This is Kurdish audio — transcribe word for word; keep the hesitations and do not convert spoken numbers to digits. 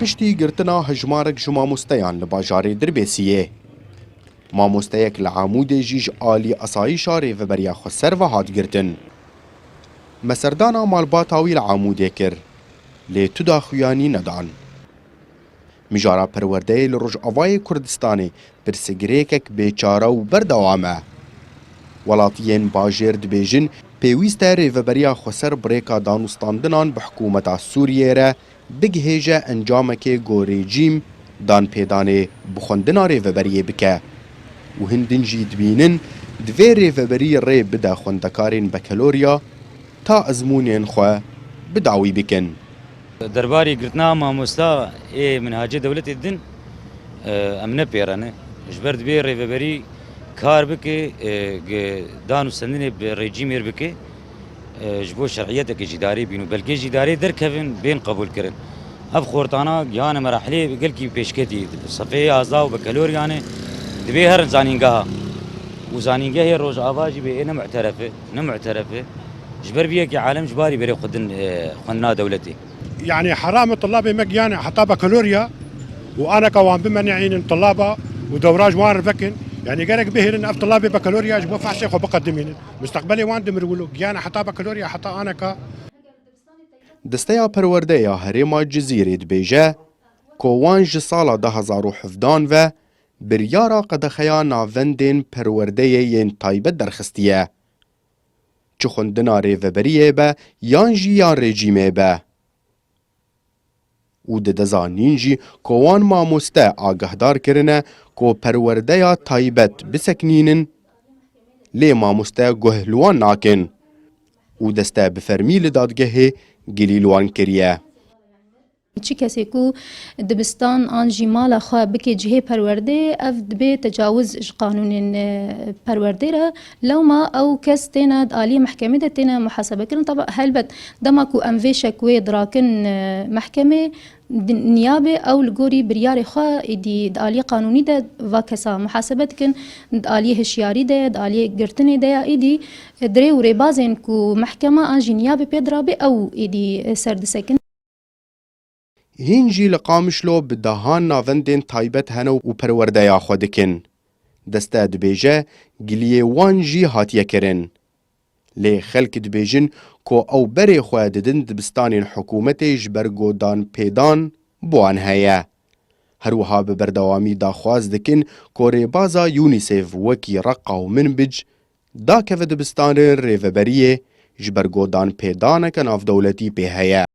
Piştî girtina hejmarek ji mamosteyan li bajarê Dirbêsiyê, mamosteyek li Amûdê jî ji alî esayîşa Rêveberiya Xweser ve hat girtin. Me serdana malbata wî li Amûdê kir, lê tu daxuyanî nedan. Mijara perwerdeyê li Rojavayê Kurdistanê pirsgirêkek bêçare û berdewam e. Welatiyên bajêr dibêjin, pêwîst e Rêveberiya Xweser bi rêka danûstandinan bi hikûmeta Sûriyê re bigihêje encamekê ku rejîm danpêdanê bi xwendina Rêveberiyê bike û hin din jî dibînin, divê Rêveberî rê bide xwendekarên bekelorya ta ezmûnên xwe bi dawî bikin. Derbarê girtina mamosta ê minhacê dewletê din, e, em ne pê re ne. Ji ber divê rêveberî kar bike, e, gi-, dan û sendinê bi rejîmê re bike, e, ji bo şer'iyetekê ji îdarê bîn û belgê ji îdarê derkevin, bên qebûlkirin. Ev xortana gihane merahilê gelkî pêşketî. Sefê yazda û bekeloriyane divê herin zanîngeha. Û zanîngehê Rojava jî bê ê ne mu'teref e, ne mu'teref e. Ji ber vî yekê alem ji barî berê xwe din, e, xwendina dewletê. Yani heram e tulabê me giyane heta bakalorya û aneka wan bimenînin tulaba û dewra ji wan re vekin. Yani gerek bihêlin ev tulabê bakalorya ji bo fehsê xwe biqedimînin. Musteqbelê wan dimir wilo giyane heta bakalorya heta aneka. Desteya Perwerde ya Herêma Cizîrê dibêje ku wan ji sala du hezar û hevdehan ve biryara qedexeya navendên perwerdeyê yên taybet derxistiye. Çi xwendina rêveberiyê be yan jî ya rejîmê be. Û dide zanîn jî ku wan mamoste agahdar kirine ku perwerdeya taybet bisekinînin, lê mamoste guh li wan nakin û deste bi fermî li dadgehê gilî li wan kiriye. Çi kesê ku dibistan an jî mala xwe bike cihê perwerdê, ev dibe tecawuz ji qanûnên, e, perwerdê re. Lewma ew kes têne di aliyê mehkemê de têne muhasebekirin. Teba helbet dema ku em vê şekwê dirakin, e, mehkemê, di-, niyabê ew li gorî biryarê xwe êdî di aliyê qanûnî de va kesa muhasebe dikin, di aliyê hişyarî de ye, di aliyê girtinê de ye, êdî, e, dirê û rêbazên ku mehkema an jî niyabê pê dirabe ew êdî, e, ser disekin. Hîn jî li Qamişlo bi dehan navendên taybet hene û perwerdeya xwe dikin. Deste dibêje, giliyê wan jî hatiye kirin. Lê xelk dibêjin ku ew berê xwe didin dibistanên hikûmetê ji ber ku danpêdan bi wan heye. Her wiha bi berdewamî daxwaz dikin ku rêbaza UNICEF wekî Reqa û Minbic dakeve dibistanên rêveberiyê ji ber ku danpêdaneke navdewletî pê heye.